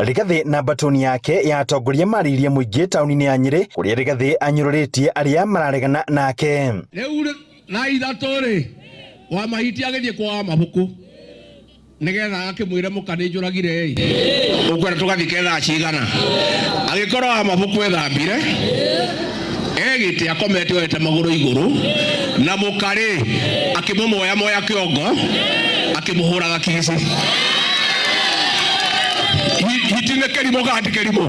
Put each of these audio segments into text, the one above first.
Rigathi na mbatoni yake ya atongoria marĩirie mũingĩ taũni-inĩ ya Nyĩrĩ kũrĩa Rigathi anyũrũrĩtie arĩa mararegana nake. Rĩu thaa 3 rĩ, wa mahiti agĩthiĩ kwa wa mabuku nĩgetha agakĩmwĩre mũka nĩ njũragire ĩ ũkwenda tũgathike thaa cigana. Agĩkorwo wa mabuku ethambire egĩte akomete oete magũrũ igũrũ na mũka rĩ akĩmũmoya moya kĩongo akĩmũhũraga kici. Hiti nĩ kĩrimũ kana ti kĩrimũ?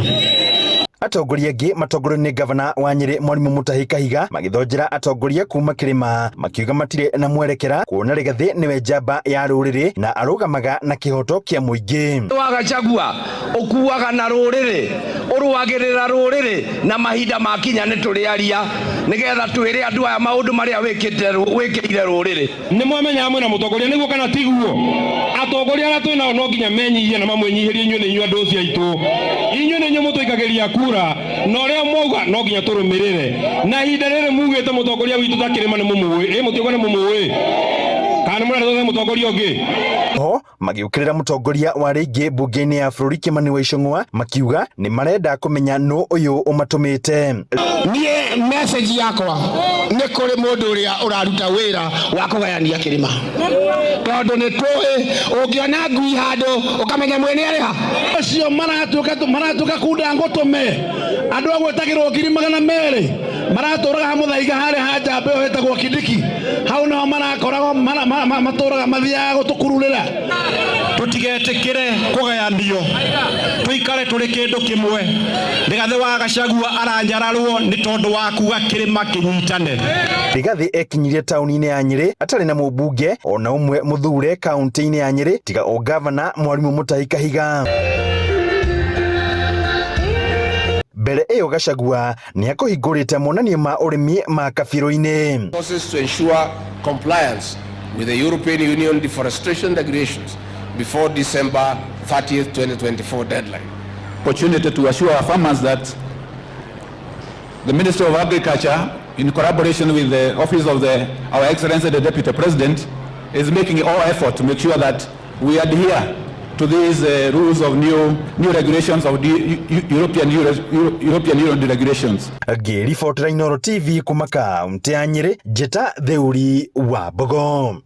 Atongoria angĩ matongorio nĩ ngavana wa Nyĩrĩ Mwarimũ Mutahi Kahiga magĩthonjera atongoria kuma kĩrĩma makiuga matirĩ na mwerekera kuona Rigathi nĩwe njamba ya rũrĩrĩ na arũgamaga na kĩhoto kĩa mũingĩ. Wa Gachagua ũkuaga na rũrĩrĩ, ũrũagĩrĩra rũrĩrĩ na mahinda makinya nĩ tũrĩaria nĩgetha twĩre andũ aya maũndũ marĩa wĩkĩire rũrĩrĩ. Nĩ mwamenyaga mwĩna mũtongoria nĩguo kana tiguo? Atongoria arĩa twĩ nao no nginya menyihie na mamwĩnyihĩrie inyuĩ nĩ inyuĩ andũ ũcio aitũ. Inyuĩ nĩ inyuĩ mũtũikagĩria kura na ũrĩa mwauga no nginya tũrũmĩrĩre. Na ihinda rĩrĩ mugĩte mũtongoria witũ ta kĩrĩma nĩ mũmũĩ. Ĩ mũtiũga nĩ mũmũĩ? Kana nĩ mũrenda twethe mũtongoria ũngĩ? Ho magĩũkĩrĩra mũtongoria wa rĩngĩ mbunge-inĩ ya bũrũri Kĩmani wa Ichung'wa makiuga nĩ marenda kũmenya nũ ũyũ ũmatũmĩte. Niĩ message yakwa nĩ kũrĩ mũndũ ũrĩa ũraruta wĩra wa kũgayania kĩrĩma, tondũ nĩ tũĩ ũngĩona ngui handũ ũkamenya mwene arĩ ha. Acio maratuĩka kunda ngũtũme andũ a gwĩtagĩrwo 200,000 maratũraga ha mũthaiga harĩa ha njamba ĩyo ĩtagwo Kindiki, hau naho marakoragwo matũraga mathiaga gũtũkururĩra. Tũtigetĩkĩre kũgayanio, tũikare tũrĩ kĩndũ kĩmwe. Rigathi wa Gachagua aranyararwo nĩ tondũ wa kuga kĩrĩma kĩnyitane. Rigathi ekinyirie taũni-inĩ ya Nyĩrĩ atarĩ na mũmbunge ona ũmwe mũthure kaunti-inĩ ya Nyĩrĩ tiga o gavana Mwarimũ Mutahi Kahiga. Mbere ĩyo Gachagua nĩ akũhingũrĩte monanio ma ũrĩmi ma Kabirũ-inĩ. Process to ensure compliance with the European Union deforestation regulations before December 30th, 2024 deadline. Opportunity to assure our farmers that the Ministry of Agriculture, in collaboration with the Office of Our Excellency the Deputy President, is making all effort to make sure that we adhere to these rules of new regulations of the European Union regulations. Ngĩribotera Inooro TV kuma kaunti ya Nyĩrĩ, Njĩta Theuri wa Mbogo.